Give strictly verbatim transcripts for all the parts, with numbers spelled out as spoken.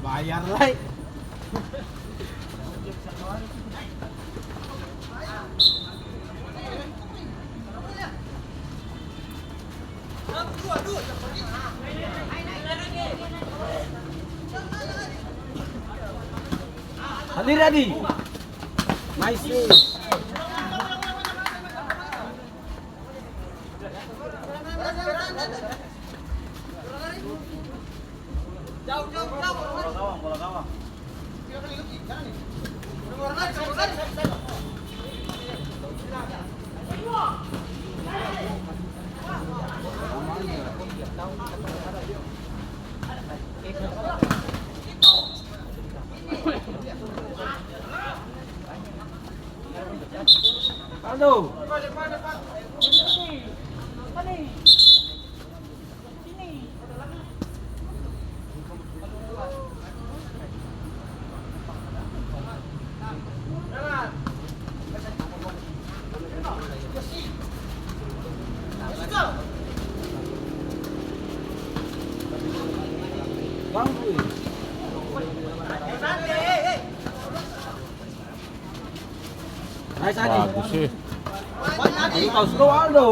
Bayar lai. Adi, Adi. Nice. Aldo. Bagus sih. Ayo, kau slow, Aldo.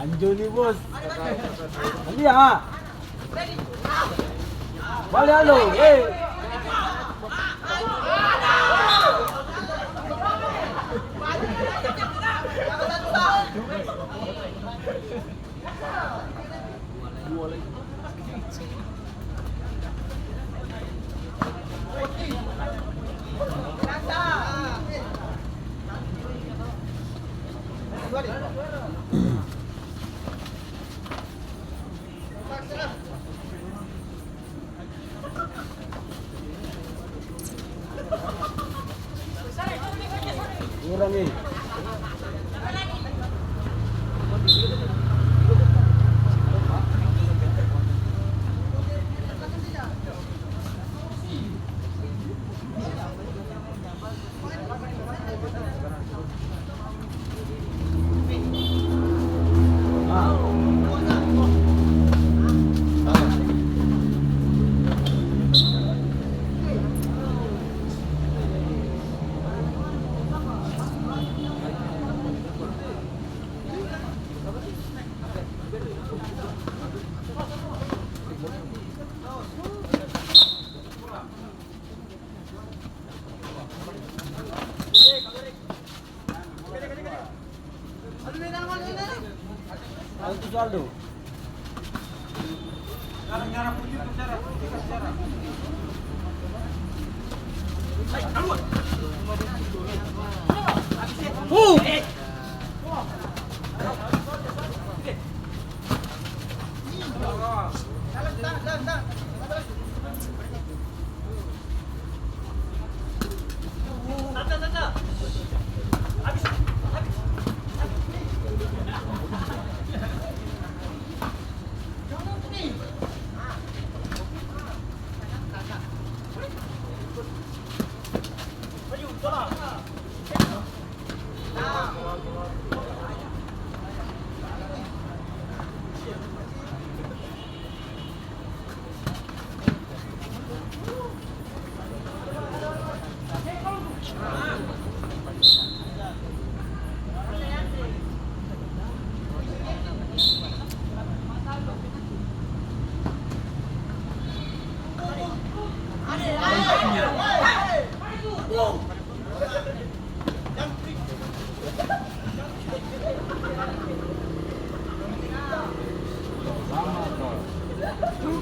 Anjo ni, Bos. Lia. Bale, alo. Eh.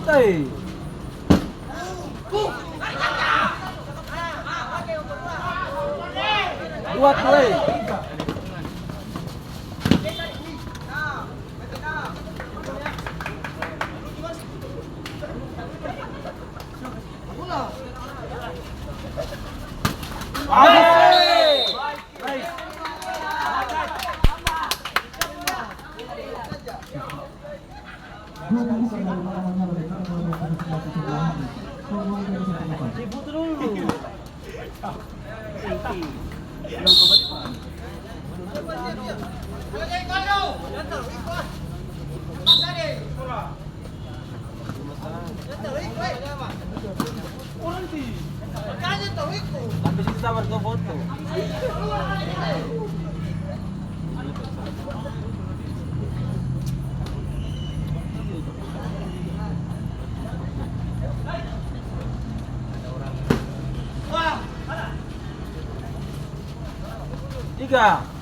Santai. Dua play. Tiga.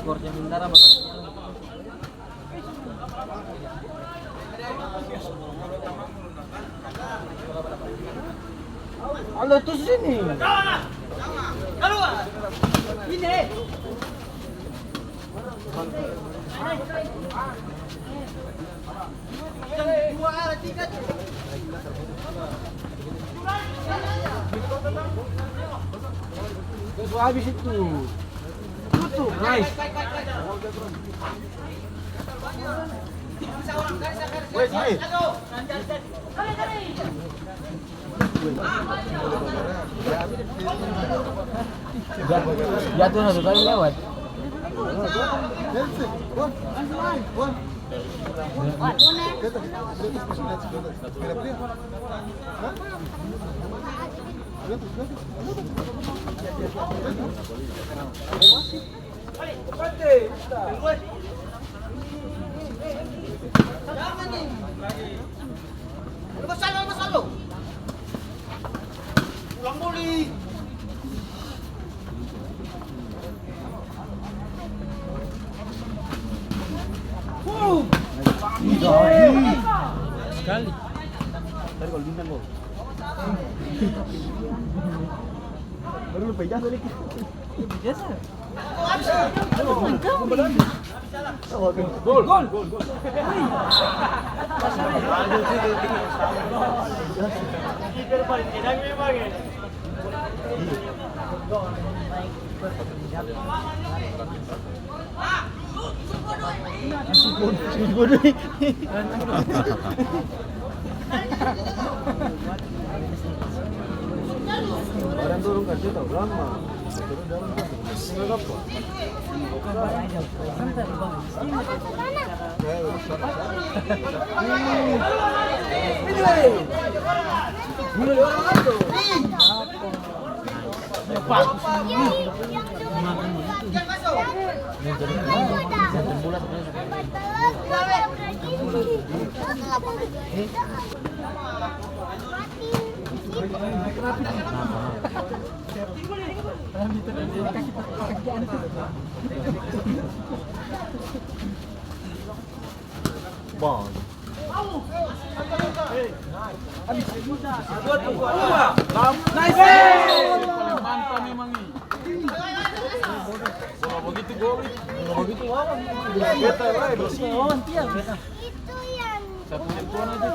Skor sementara bakal Halo, tu sini. Itu habis itu. Tutup, nice. Wes, wes. Jatuh satu kali lewat. Sekali. Tadi kalau bintang, gol. Baru lupa ijazah lagi. Ijazah? Gol, gol, gol. Barang turun kan dia tahu lama. Bang. Nice. Mantap memang ini. Bola begitu gol. Bola begitu lawan. Beta, eh, bersih. Satu sentuhan aja.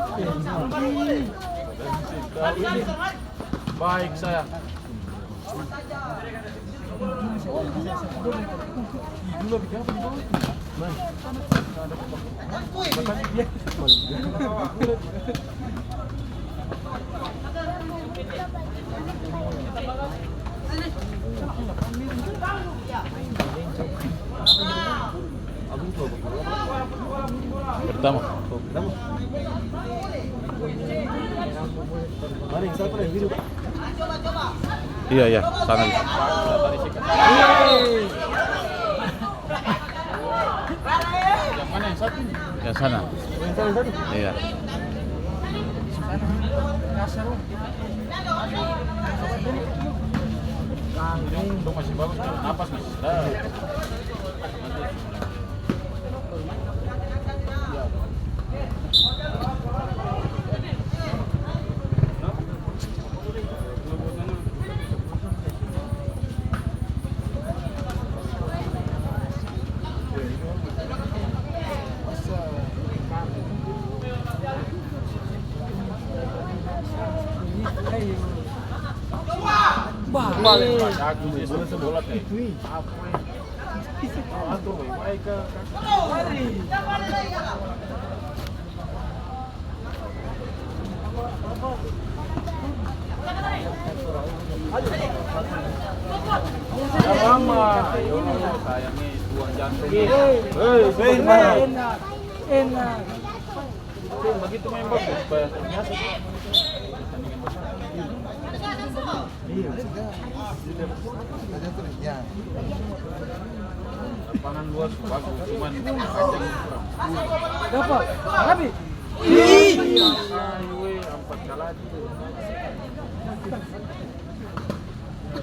Baik, sayang. Pertama. Iya, iya, sana. Yang mana yang satu? Yang sana. Iya. Ini dong masih bagus, napas masih sedap. Lama. Ayo, sayang nih, tuang jantung nih. Hei, hei, hei. Enak, enak. Begitu main bagus, supaya terbiasa. Iya, sudah. Sudah, sudah, ya. Lapangan luas bagus, cuman panjang kurang. Dapat, Rabi. Ih. Ayo, weh, ampat kali.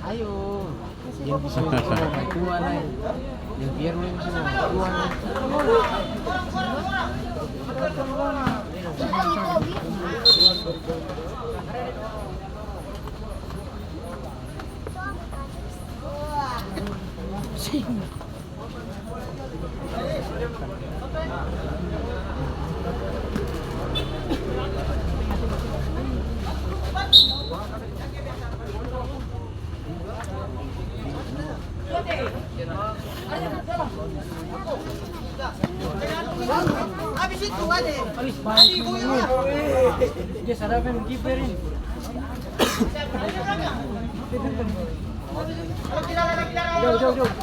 Ayo. Yang bisa bawa tua lai. Yang biar weh bisa bawa tua lai. Jauh, jauh, jauh.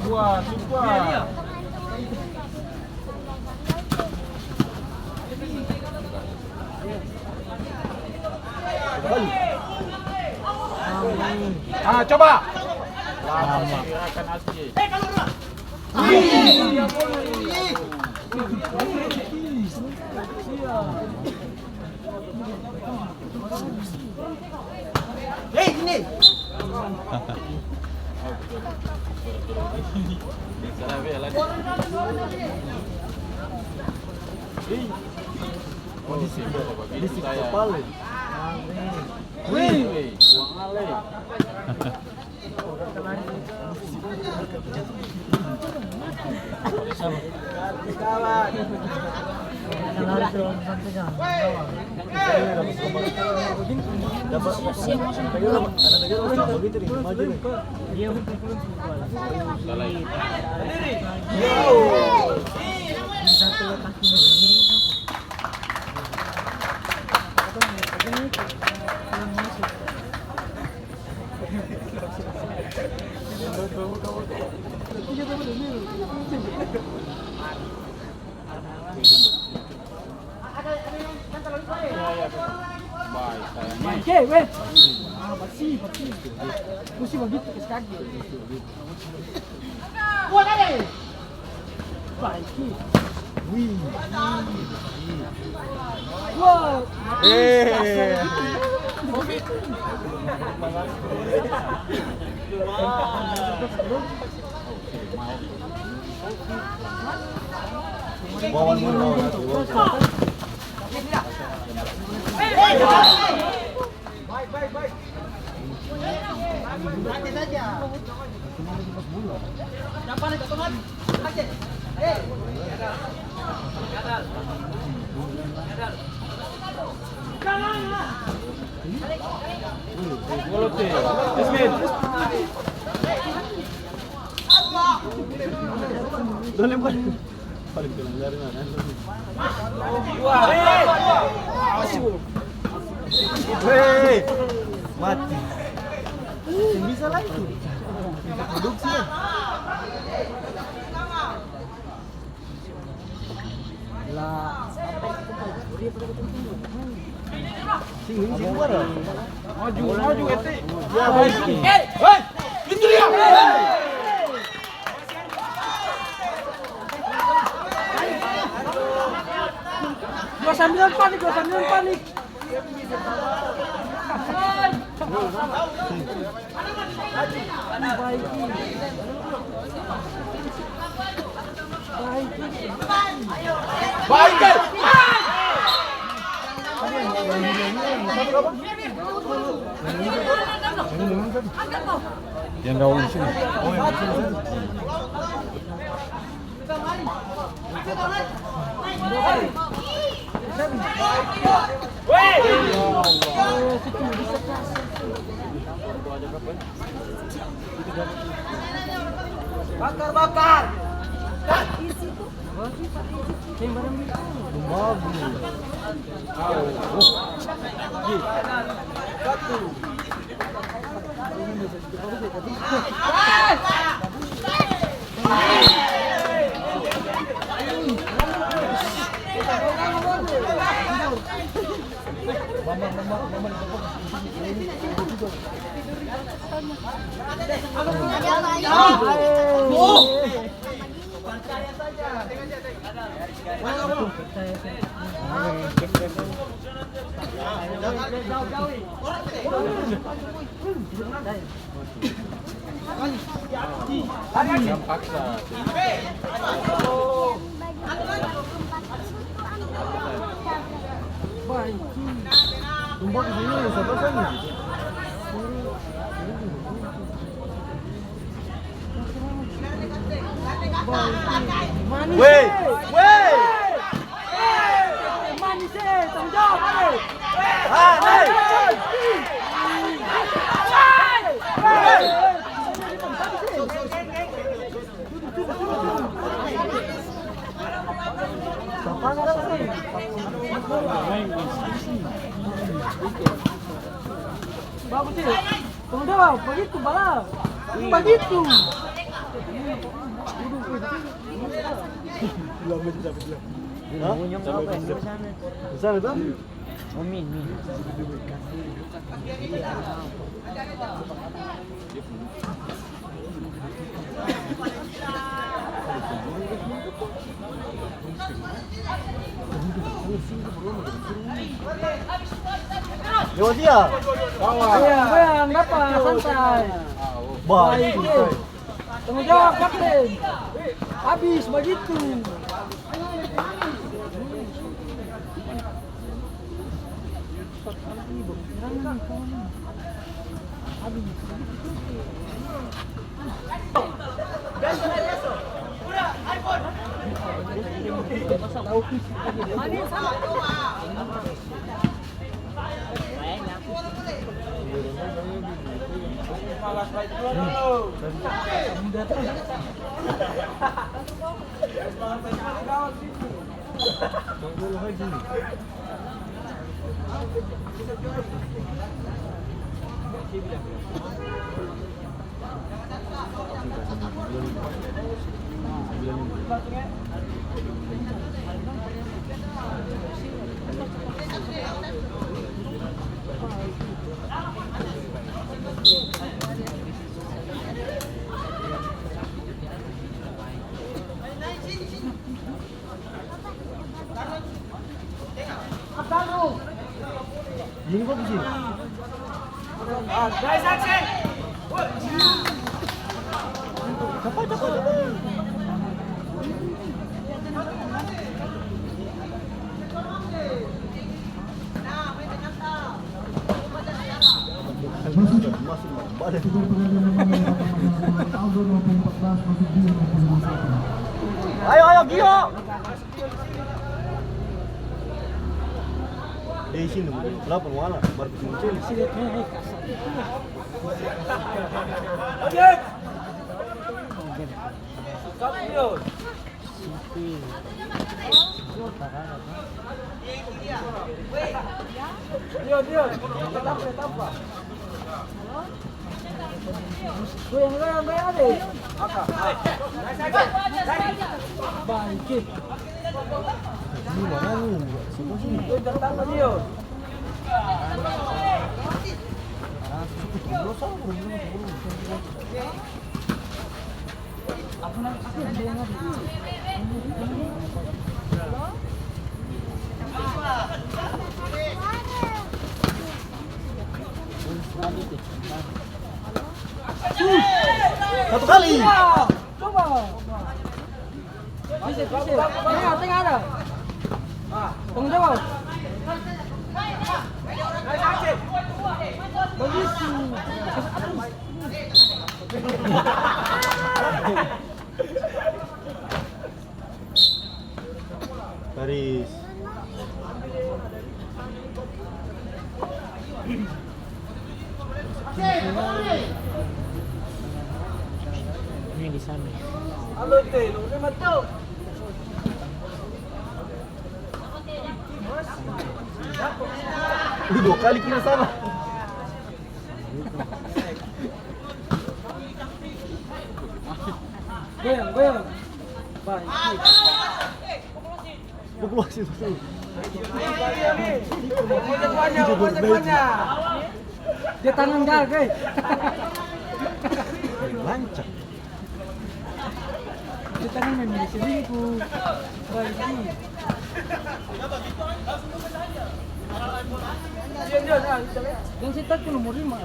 Dua, super. Ah, coba. Lama. Hei, sini. Wih. Wih, buang ale. Oke, weh. Ah, bersih, bersih. Musti bagitu, kas kaki. Kuat, ale. Baik. Wih. Wah. Eh. Bawa dulu, bawa dulu. Baik, baik, baik. Hei! Mati. Seng bisa lagi tu. Produksi, ya. Sini, sini, sini. Maju, maju, Ete. Ya, baik. Hei, hei, itu dia. Dua sambilan panik, dua sambilan panik. Yang gawang di sini. Bakar, bakar. Satu. Weh, weh. Manis, eh, tanggung jawab, eh. Ah, eh. Bagus, eh. Tanggung jawab, bagitu, bala. Bagitu. Hah? Di sana, toh? Oh, mi, mi. Lewat dia. Goyang, goyang, dapa, santai. Baik. Tanggung jawab, kapten. Abis bagitu. Ini bagus ini. Ayo, ayo, Gio. Eh, sini, kenapa lu ala? Baru kesini, sini. Dio, Dio, tampa, tampa. Goyang, goyang, goyang, ade. Baik, eh. Ini mana nih? Semua sini. Satu kali. Coba. Bisa, bisa. Tengah, tengah ada. Tanggung jawab. Bagus. Baris. Ini di sana. Ih, dua kali kena salah. Goyang, goyang. Baik. Populasi itu. Dia tangan gagal. Lancak. Kita kan memang selingkuh. Baik, ini. Dan saya tak nomor lima.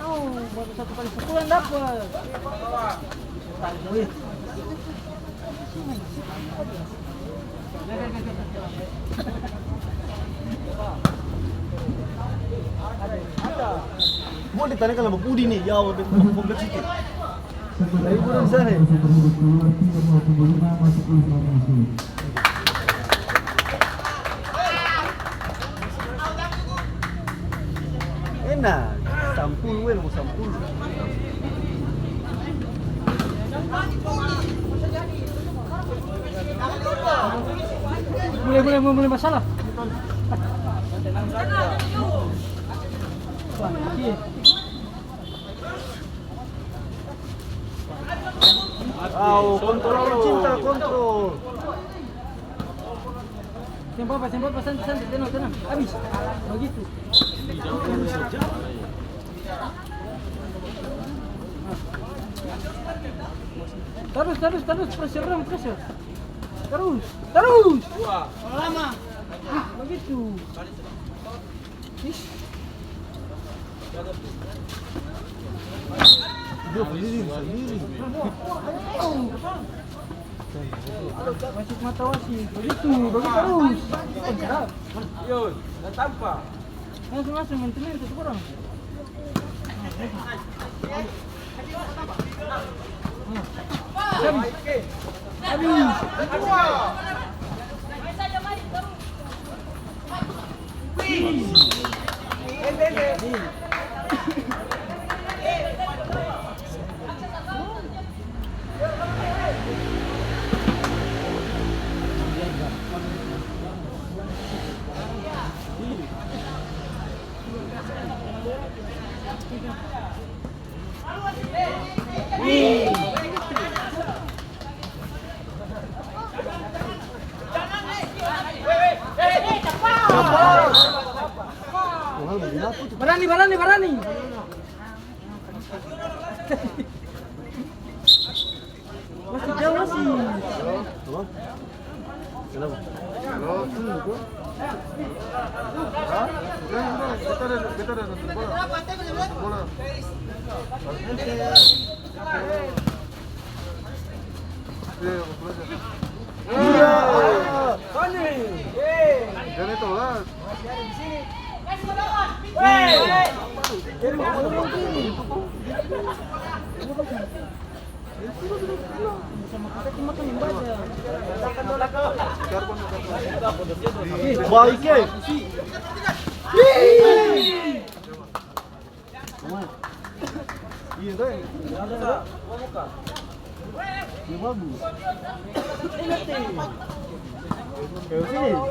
Oh, baru satu kali sebulan dapat. Wih. Boleh ditanyakan sama Budi nih, ya, kompleks itu. Dari Budi sana. Enak, sampul, weh, mau sampul. Mulai, mulai, mulai, mulai masalah. Au, kontrol, cinta, kontrol. Seng papa, seng papa, santai, santai, tenang, tenang. Abis. Bagitu. Tarus, tarus, tarus, pressure dong, pressure. Tarus, tarus. Lama. Ah, bagitu. Dia berdiri sendiri. Wasit mata wasit, begitu, begitu tarus. Yo, dah tampak. Langsung, langsung, main temen satu orang. Barani, barani, barani. Masih jauh, masih. Halo? Kenapa? Halo? Hah? Udah, udah. Kita ada, kita ada nonton bola. Nonton bola. Iya, iya. Iya. Jangan itu lah. Baik, eh. Iya, kan? Iya, bagus. Iya, iya.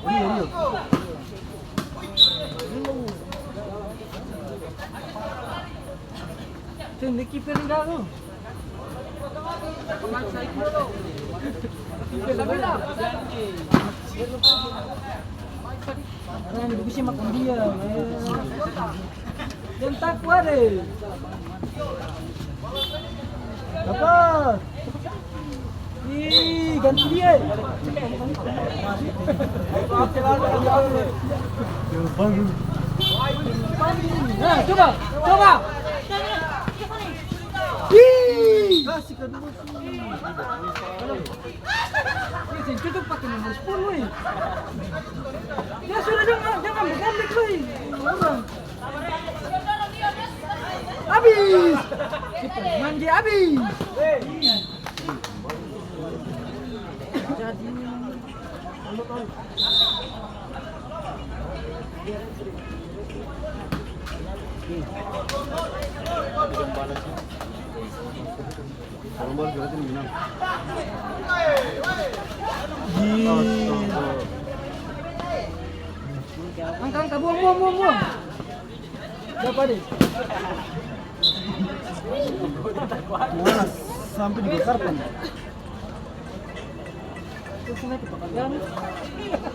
Iya, iya. Ini kiper ni dah tu. Orang bisa makan dia. Yang tak kuat deh. Dapat. Ih, ganti dia. Nah, coba, coba. Ih. Kasih kedua. Ih, seng cocok pakai nomor sepuluh, eh. Ya sudah, jangan, jangan bergambit, eh. Orang. Abis. Mandi abis. Angka, angka, buang, buang, buang, buang. Siapa, deh? Mana sampai di karpet?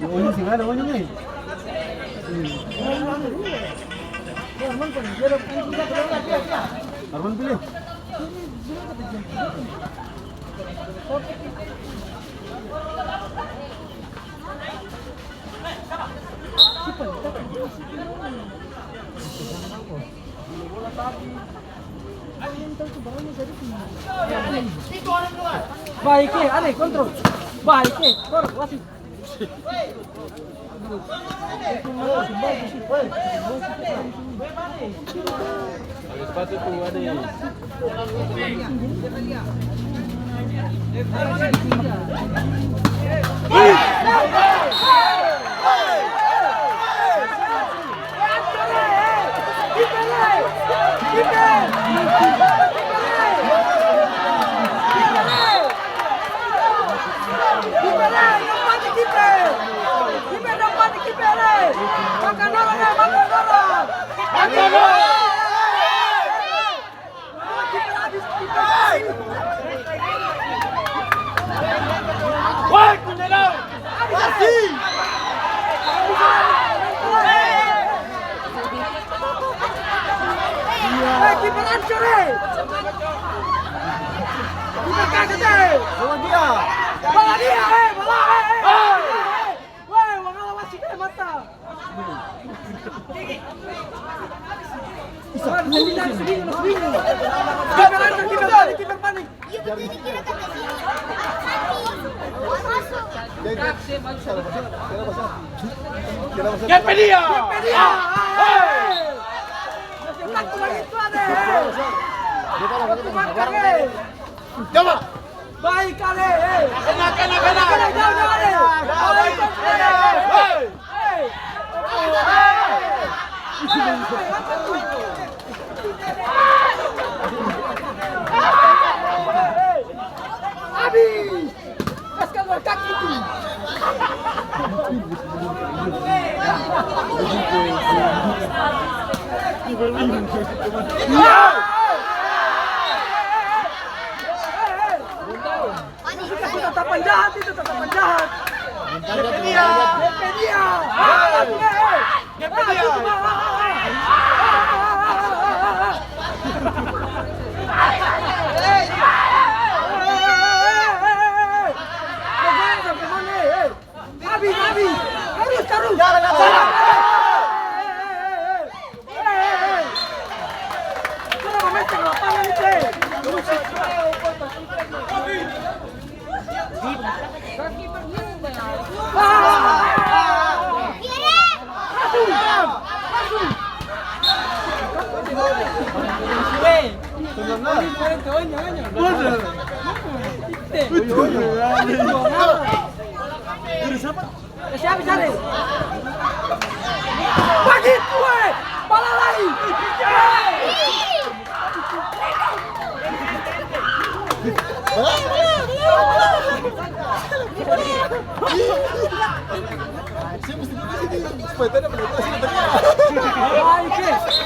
Oh, ini sih ada, oh, ini. Arman pilih. Baik, eh, ale, kontrol. Baik, eh, kor, wasit. Woi, Kunjadau! Kasih! Hei, kiper ancur, hei! Kiper kaget, hei! Bola dia! Bola dia, hei! Bola, hei, hei, hei! Woi, Wangala wasit, eh, mata. Wah, bisa bilang, bisa bilang, bisa bilang. Kiper panik, kiper panik, kiper panik. Gepe dia. Gepe dia. Hei. Masih takut lagi tuh, ada. Coba. Baik kali, eh. Kena, kena, kena. Kena, jauh, jauh, eh. Baik, eh. Hei. Abis. Gas keluar kaki itu. Itu tatapan jahat, itu tatapan jahat. Gepe dia. Gepe dia. Ah, eh, eh. Gepe dia. Ah, itu mah. Ah, ah, ah. Mau goyang sampai mana, eh, eh? Abis, abis. Terus, terus. Jalan, jalan. Hei, hei, hei, hei. Hei, hei, hei. Sudah memainkan lapangan itu, hei. Ah. Masuk. Masuk. Hei. Dari siapa cari? Bagitu, eh! Pala lai! Baik, eh!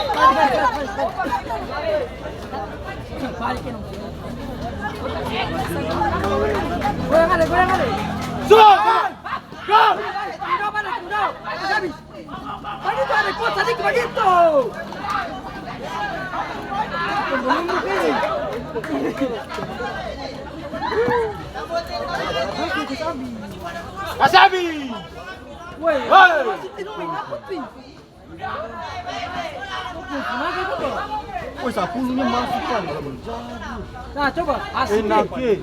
Goyang ale, goyang ale. Sudah! Sudah! Sudah, mana? Sudah! Habis. Bagitu, ada kuat sadiki bagitu. Kasi abis. Woi, woi. Masih tidur, ini apa, Pi? Woi, sapuluh ni masuk kan, kalau menjadi. Nah, coba. Asik, enak, eh.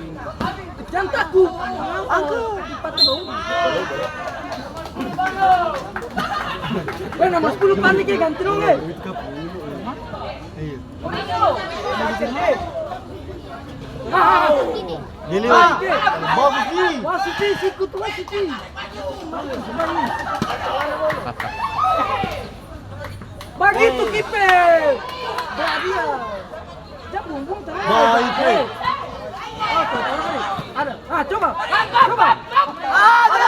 Jangan takut. Angkat. Weh, nomor sepuluh panik, eh, ganti dong, eh. Iya. Ah, ah, ah. Gini, ah. Bagus, nih. Wasit, nih, sikut, wasit, nih. Bagitu, kiper. Bahagia. Jang buang-buang tangan. Baik, eh. Oke, oke. Ada. Ah, coba. Coba. Ah, ada.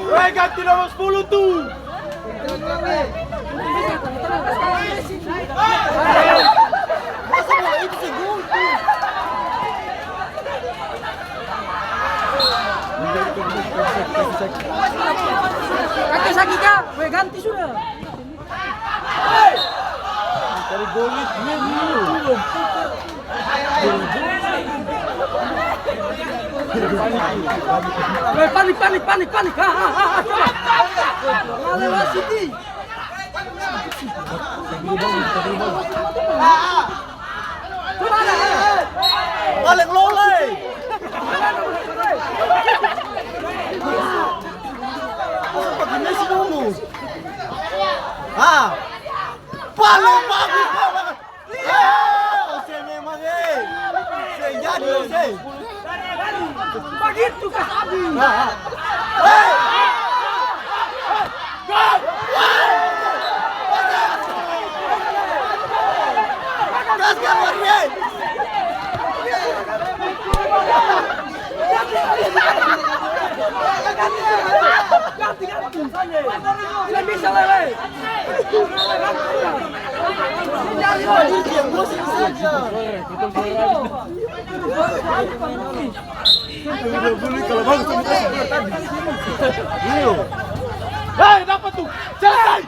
Weh, ganti nomor sepuluh tu. Kaki sakit, Kak. Weh, ganti sudah. Weh, panik, panik, panik, panik. Ha, ha, ha, ha, coba. Ngale wasit, ih. Coba, ada, ada. Paling lolai. Masa pakai Messi dulu? Ah. Paling bagus, paling bagus. Eh, Ose memang, eh. Seng jadi, Ose. Bagitu kas abis. Nah, ah. Hei. Gas, gas, lari, eh. Ganti, ganti. Seng bisa, lele. Hei, dapa tu. Selesai.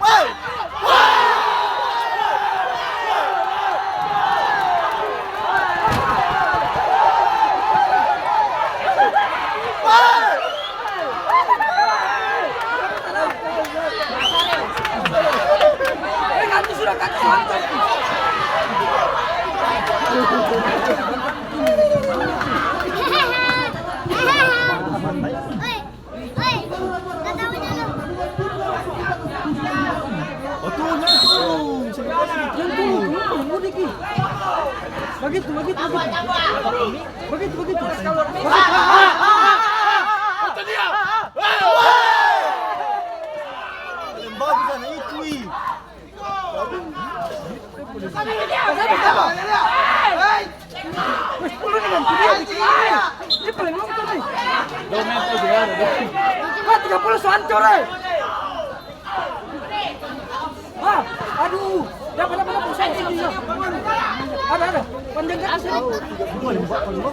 Bagitu, bagitu, bagitu. Bagitu, bagitu, bagitu. Paling bagus sana itu, ih. Weh, sepuluh nih, Bang. Dia paling nonton nih. Wah, tiga puluh so ancor, eh. Ah, aduh. Dapat, dapat, dapat. Ada, ada. Panjang kan?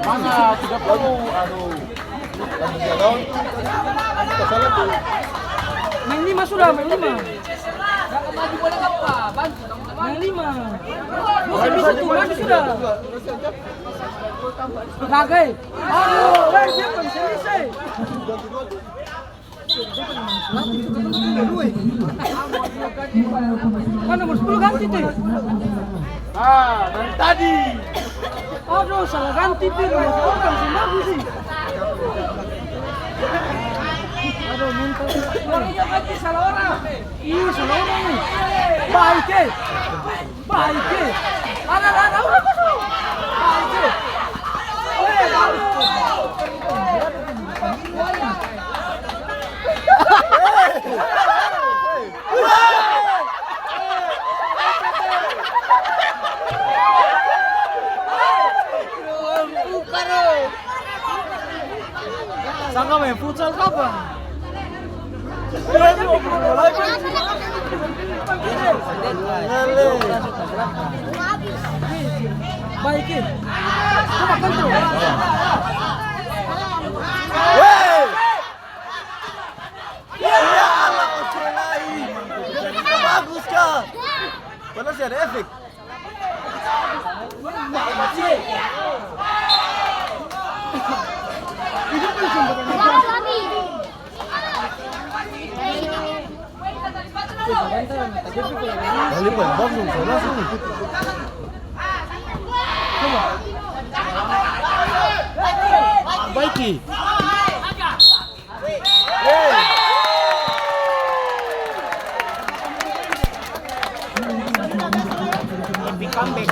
Mana? Tiga puluh. Aduh. Main lima sudah, main lima. Main lima. Bisa, bisa tuh, maju sudah. Lagai. Aduh, weh, dia pun selesai. Mana nomor sepuluh ganti tuh? Ah, dari tadi. Aduh, salah ganti tuh, nomor sepuluh kan seng bagus sih. Aduh, mental. Iya, ganti salah orang. Iya, salah orang nih. Baik, eh. Baik, eh. Ada, ada, ada, udah kosong. Sangka main futsal kapang? Baik, eh. Coba kontrol. Weh! Ya Allah, Australia. Bagus, Kak. Padahal sih ada efek. Balik, balik, bagus, bagus. Baiki. Epic comeback.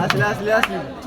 Asli, asli, asli.